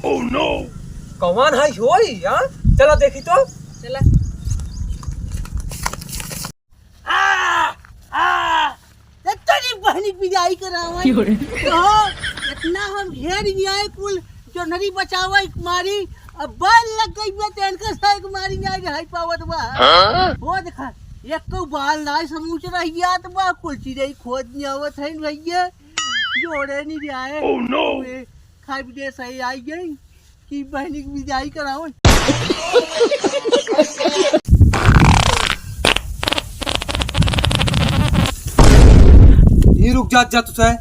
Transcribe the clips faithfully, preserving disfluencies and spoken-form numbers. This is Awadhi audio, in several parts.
कौन है होई, हाँ? चला देखी तो। चला। आ, आ, ए, तेरी बहनी पिटाई करावे। क्यों रे? तो इतना हम घेर न्याय कुल जोनरी बचावे एक मारी, अब बैल लग गई बा, तो इनका साइक मारी न्याय रहाई पावत बा। हाँ? वो देखा, एक को बाल नाय समूच रही जात बा, कुल चिरई खोज न्यावत है भैया, जोड़े नहीं जाए। Oh no! खाई दे सही आई गई। कि बहनी की विदाई कराओ। ई रुक जा, जा तू से।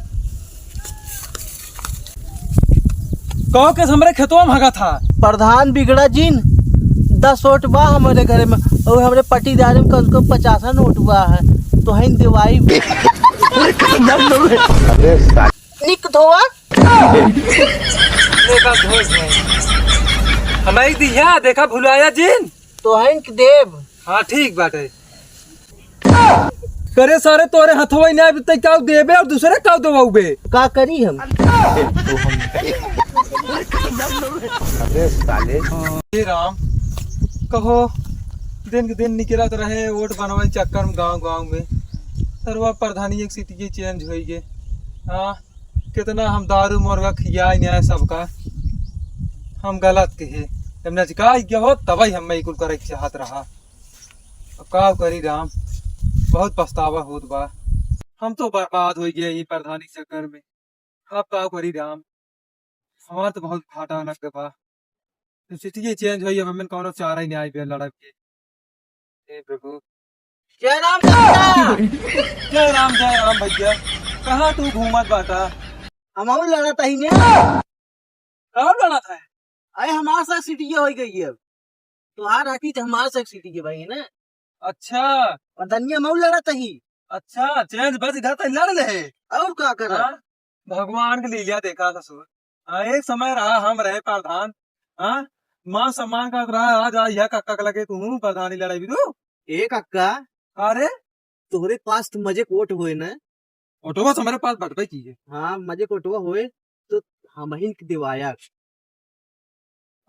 कहो के हमरे खेतवा में हगा था। प्रधान बिगड़ा जिन, दस वोट बा हमरे घरे में, और हमरे पटीदारे में कम से कम पचासन वोट बा है, तो हइन देवाई। अरे साले। निक धोआ। देखा धोए गए। हमारी दिया, देखा भुलाया जिन। तो हइन के देब। हाँ, ठीक बाटे। करे सारे तोरे हथवा ही ना, तै काऊ देबे और दूसरे काऊ दबाऊबे। का करी हम? अरे साले। हे राम, कहो, दिन के दिन निकलत रहे वोट बनवाई चक्कर में गांव गांव में। सरवा प्रधानी एक सीट की चेंज होई गे। हाँ, कितना हम दारू मुर्गा खियाए न्याय सबका, हम गलत के हे। जब नजकाई गया हो तबही हम मैं कुल करे के चाहत रहा। अब का करी राम, बहुत पछतावा होत बा। हम तो बर्बाद हो गए ये प्रधानी चक्कर में। अब का करी राम, हमार तो बहुत घाटा लग बा। तो सीटिये चेंज होई, अब हमें कौनो चारा ही नहीं आई बे लड़ब के। हे प्रभु। जय राम भैया। जय राम, जय राम भैया। कहाँ तू घूमत बाटा? हम और लड़त ही ने। कहाँ लड़त है? अरे हमारे साथ सीटिये हो गई है। तोहार हटी तो हमारे साथ सीटिये भाई है ना। अच्छा। और धनिया मऊ लड़त ही। अच्छा, चेंज बस इधर तक लड़ ले। और का कर? हाँ? भगवान के लीला देखा ससुर। हाँ, एक समय रहा हम रहे प्रधान। हाँ, मान सम्मान का रहा, आज आ यह कक्का के लगे तू प्रधानी लड़ाई भी तू। ए कक्का, अरे तोहरे पास तो मजे कोट होए ना। ओटवा से हमारे पास बटबे की है। हाँ, मजे कोटवा होए तो हम ही के दिवाया।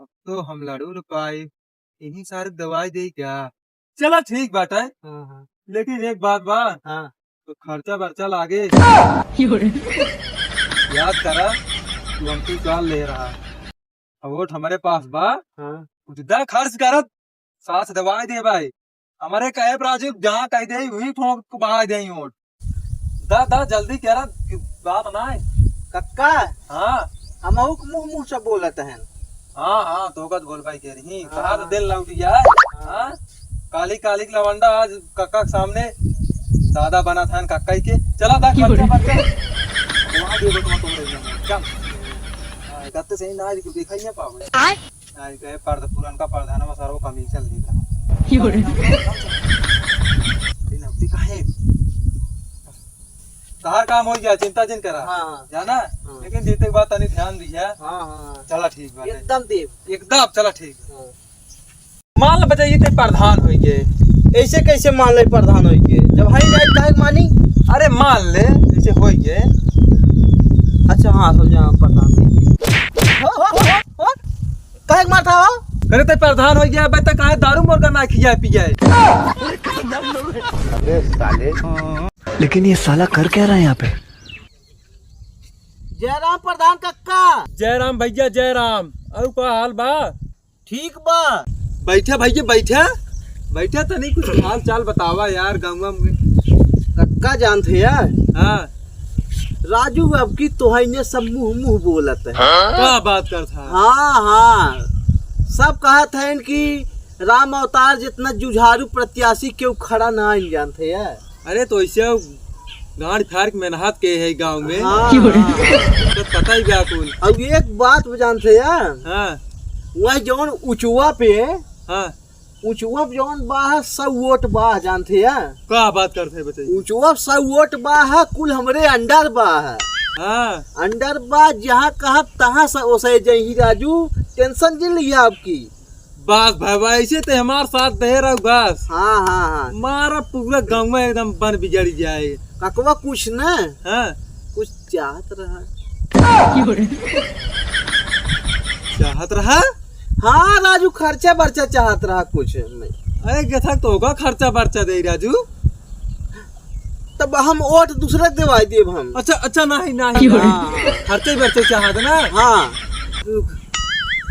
अब तो हम लड़ू न पाए, यही सारे दवाई दे क्या? चला ठीक बात है। हाँ, हाँ। लेकिन एक बात बा। हाँ। तो खर्चा बर्चा लागे। याद करा, तू हमसे उधार ले रहा। अब वोट हमारे पास बा। हाँ। कुछ दा खर्च करत, साथ दवाई दे भाई। हमारे कहे पर राजू जहाँ कह दे, वहीं ठोक के बहा दे वोट। दा, दा, जल्दी करा, कि बात ना है। कक्का। हाँ। हमहू के मुँह मुँह से बोलत हैं। हाँ, हाँ, तो कद बोल भाई कह रही। हाँ। कहा तो दिल लौट गया है। हाँ। हाँ? काली, काली के लवंडा आज कक्का के सामने दादा बना था कक्का ही के। चला दा, खर्चा बर्चा। वहाँ दे दो, तुम, तुम रहिए। चल। हाँ, इधर तो सही ना, देखा ही नहीं पावे। आय? आई गए पर्द-, पुरनका प्रधानवा सरवा कमीशन लेता। अरे नौकरी काहे? तहार काम हो गया, चिंता जिन करा। हाँ, हाँ। जाना? हाँ। लेकिन जीते के बाद तनी ध्यान दिया। हाँ, हाँ। चला ठीक बात है। एकदम देव। एकदम, चला ठीक। हाँ। मान ले बच्चा, ये ते प्रधान होई गए। ऐसे कैसे मान ले प्रधान होई गए? जब हाई जाए काहे मानी? अरे मान ले, ऐसे होई गए। अच्छा, हाँ, समझा, हम प्रधान होई गए। हो, हो, हो, हो। काहे के मारता हो? अरे, ते प्रधान हो गया, अबे तक काहे दारू मुर्गा ना खिया पिया है? अबे साले। लेकिन ये साला कर क्या रहा है यहाँ पे? जयराम प्रधान कक्का। जयराम भैया, जयराम। अउ का हाल बा? ठीक बा। बैठा भैया, बैठा। बैठा, तनी कुछ हाल चाल बतावा यार, गाँव में। कक्का जानत है यार? हाँ। राजू, अब की तोहइने सब मुँह मुँह बोलत है। का बात करत है? हाँ, हाँ। सब कहत हैं कि राम अवतार जितना जुझारू प्रत्याशी केहू खड़ा ना आइन जानत है यार। अरे तो ऐसे गांड फाड़ के मेहनत के है गाँव में। हाँ, हाँ। तो पता ही बा कुल। अब एक बात जानत है यार? हाँ। वह जौन उचवा पे, हाँ। उचवा पे जौन बा है, सौ वोट बा, जानत है यार? का बात करत है, बताइए। उचवा पे सौ वोट बा है, कुल हमरे under बा है। हाँ। Under बा, जहाँ कहब तहाँ से ओसे जही राजू, tension जिन लिया अब की। बस भाई, ऐसे ते हमार साथ दे रहो बस। हाँ, हाँ, हाँ। मारा पूरा गाँव में एकदम बन बिगड़ जाए। ककवा कुछ न, हाँ। कुछ चाहत रहा। चाहत चाहत रहा? हाँ राजू, खर्चा बर्चा चाहत रहा कुछ नहीं। अरे गेथा, तोहका खर्चा बर्चा देई राजू? तब हम वोट दूसरे देवाई देब हम। अच्छा, अच्छा, नहीं, नहीं, नहीं। हाँ। खर्चे बर्चे चाहत ना? हाँ।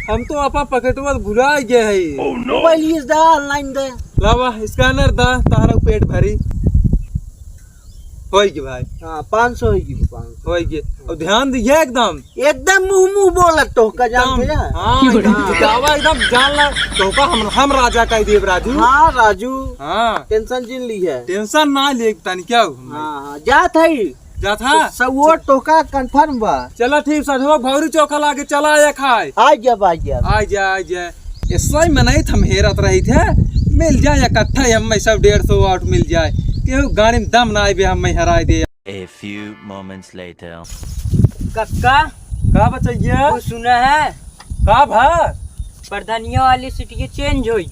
हम तो आपा पकेटवा भुला गए है। मोबाइल इस दा, online दे। लावा, scanner दा, तारा पेट भरी। होई गे भाई। हाँ, पाँच सौ होई गे, पाँच सौ। होई गे। और ध्यान दिया एकदम। एकदम मुंह मुंह बोलत तोहका जानत है। हाँ, एकदम जितावा, एकदम जान ला। तोहका हम, हम राजा कह देब राजू। हाँ राजू। हाँ। Tension जिन ली है। Tension ना ले तनी क्या हो? हाँ, हाँ, जात है। जात है? तो सब वोट तोहका confirm बा। चला ठीक, सजवा भौरी चोखा लागे, चला आया खाए। आ जा, आ जा। आ जा, आ जा। ऐसा ही मनई थम हेरत रही थे, मिल जाए इकट्ठा ही, हम सब डेढ़ सौ वोट मिल जाए। केहू गाड़ी में दम ना आइबे, हम हराए दे। A few moments later. कक्का, का बचैया? तू सुना है? का भा? प्रधानिया वाली सीट के change होई।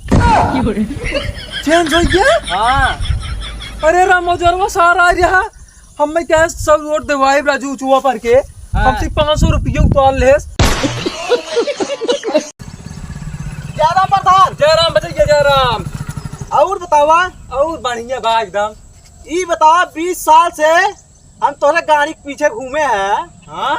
Change होई गया? हाँ। अरे रामोजरवा सार आ रहा, हम मैं क्या सब वोट देवाई राजू चुआ पर के, हाँ। हमसे पाँच सौ रुपये उतार लेस। जय राम प्रधान। जय राम बचैया, जय राम। और बतावा? और बढ़िया बा एकदम। ई बतावा, बीस साल से हम तोहरे गाड़ी के पीछे घूमे हैं। हाँ?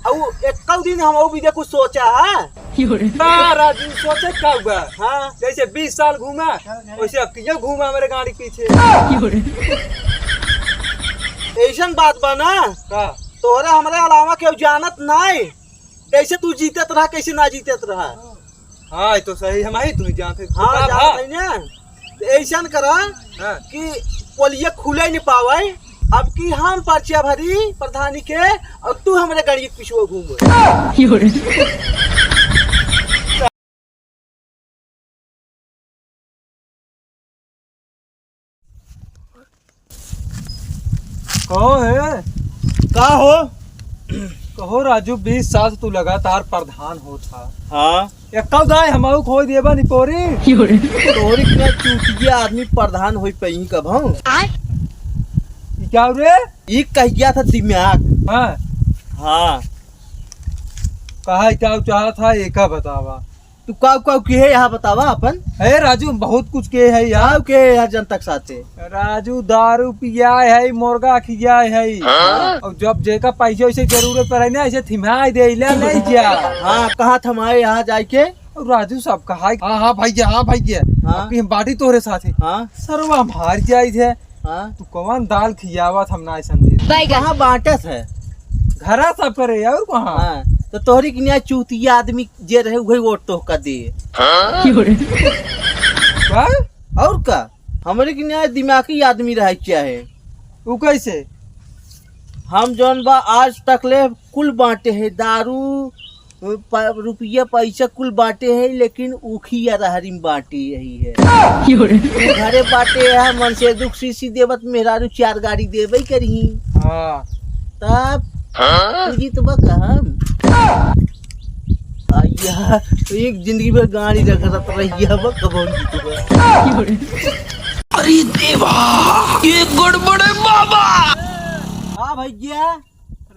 अउ एक्कौ दिन हम अउ बीजे कुछ सोचा है? का राजू, सोचे का हुआ? हाँ। जैसे बीस साल घूमा, वैसे अब कियो घूमा हमारे गाड़ी के पीछे। ऐसन बात बा ना? का? तोहरे हमरे अलावा केहू जानत नाई। कैसे तू जीतत रहा, कैसे ना जीतत रहा? हाँ, ये तो सही, हम ही तू जानते। हाँ, का जानत भा? है ना? तो ऐसन करा हाँ। कि पोलिया खुले नहीं पावे, अब की हम पर्चिया भरी प्रधानी के और तू हमरे गाड़ी के पिछुआ घूम। कहो है? का हो? कहो राजू, बीस साल से तू लगातार प्रधान होत हा। हाँ। एक्का दाई हमाऊ खोई देबा निपोरी। तोहरी के चूतिया आदमी प्रधान होई पई कब हम? आय? ई क्या रे? ई कह गया था दिमाग। हाँ। हाँ। कहा क्या चाहत हा, एका बतावा। तू काऊ काऊ किहे यहाँ बतावा अपन। हे राजू, बहुत कुछ किहे है यार। काऊ किहे यार जनता के साथे? राजू दारू पियाए है, मुर्गा खियाए है। हाँ? और जब जेका पैसे वैसे जरूरत पड़े ना, ऐसे थिमाई दे, ले नहीं जा। हाँ, कहाँ थमाए यहाँ जाए के? और राजू सब कहा है, हाँ, हाँ भैया, हाँ भैया। हाँ। अभी हम बाटी तोहरे साथे। हाँ। सरवा मार जाए थे। हाँ। तू कौन दाल खियावत हम ना समझे। बैगन। कहाँ बांटत है? घरा सब करे और कहाँ? हाँ। तो तोहरी के न्याय चूतिया आदमी जे रहे उहे वोट तोहका दे। हाँ? का? और का? हमरे के न्याय दिमागी आदमी रहे क्या है? उ कैसे? हम जौन बा आज तक ले कुल बांटे है, दारू, प-, रुपया पैसा कुल बांटे है, लेकिन उखिया रहरी में बांटे यही है। क्यों रे? उ घरे बांटे है, मन से दुख सीसी देवत मेहरारू चार गाड़ी देबे करी। हाँ। तब हाँ? तू जीतबा का हम? आइया, एक जिंदगी भर गाड़ी रगड़त रहिया बा, कबो जीतबा। क्यों रे? अरे देवा, ये गड़बड़ है बाबा। हाँ भैया।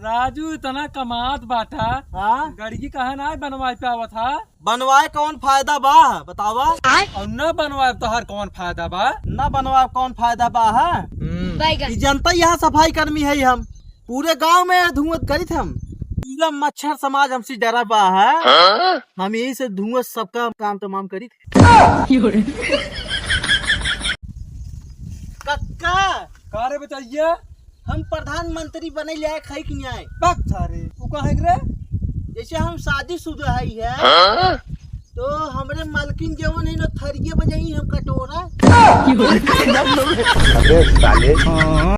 राजू इतना कमात बाटा, हाँ? गड़गी काहे ना बनवाए पे आवत हा? बनवाए कौन फायदा बा, बतावा? और न बनवाए तो हर कौन फायदा बा? न बनवाए कौन फायदा बा, हाँ? हम्म। बैगन। ई जनता यहाँ सफाई कर्मी है हम, पूरे गांव में धुआं करित हम, पूरा मच्छर समाज हमसे डरा बा है। हाँ? हम यही से धुआं सबका काम तमाम करित। कक्का। का रे बचैया? हम प्रधानमंत्री बने लायक है कि नहीं? बक सारे, तू कहाँ है रे? जैसे हम शादीशुदा है, है? हाँ? तो हमरे मालकिन जवन है ना, थरिये बजाई हम कटोरा। अबे साले।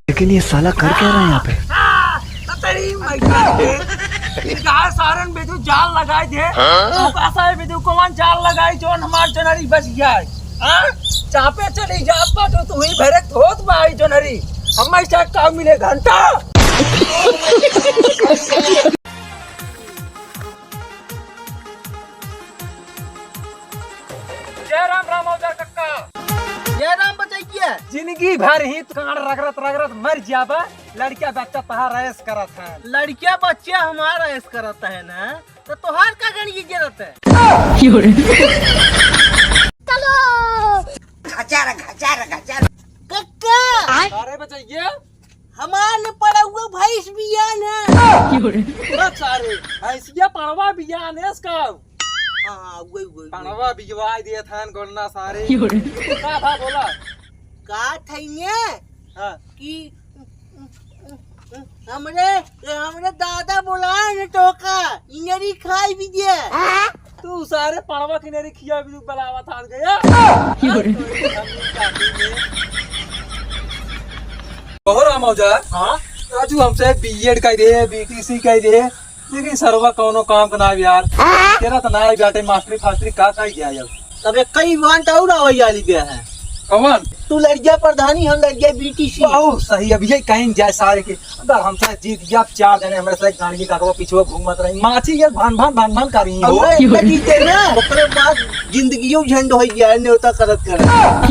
लेकिन ये साला कर क्या रहा है यहाँ पे? आ, तेरी मैया के। गाय सारन बेजू जाल लगाए दे। हाँ? तू का सारे बेजू कौन जाल लगाई, जौन हमार जनरी बच गया है? हाँ? चापे चली जात बा तो तू ही भरे धोत बा आई जोनरी। हम्मे से का मिले घंटा। जय राम राम औजार कक्का। जय राम बचैया। जिंदगी भर ही कान रगड़त रगड़त मर जाबा। लड़किया बच्चा तहार ऐश करत है। लड़किया बच्चा हमार ऐश करत है ना। तो तोहार का गणिये जरा घचार, घचार, घचार। कक्का! अरे बचैया, हमार ने पड़ौआ भैंस बियान है। बस सारे, भैंसिया पड़वा बियान है इसका। हाँ, हाँ, वही, वही, वही। पड़वा बिजवाई दिए थान गोन्ना सारे। का था बोला? का थैने हाँ। कि हमरे, हमरे दादा बोलाए ने टोका, इनरी खाई भी दे। तू सारे पड़वा की इनरी खिया भी बलावा था गया। क्यों रे? तोरी हम नहीं चाहते थे। कहो राम औजार, हाँ? राजू हमसे बीएड कह दे, बीटीसी कह दे, लेकिन सरवा कौनो काम का ना यार। तेरा तो ना ही जाते मास्टरी फास्टरी का कह गया यार। तब एक कई बांट और आवै वाली गया है। कौन? तू लड़िया प्रधानी, हम लड़िया बीटीसी। बहुत सही, अब ये कहीं जाए सारे के। अगर हमसे जीत गया, चार जने हमरे से गाड़ी के काकवा पीछे घूमत रही, माची ये भान भान भान भान कर रही हो। हमरे इतना जीते ना, ओकरे बाद जिंदगियों झंड हो गया है, न्योता करत करत।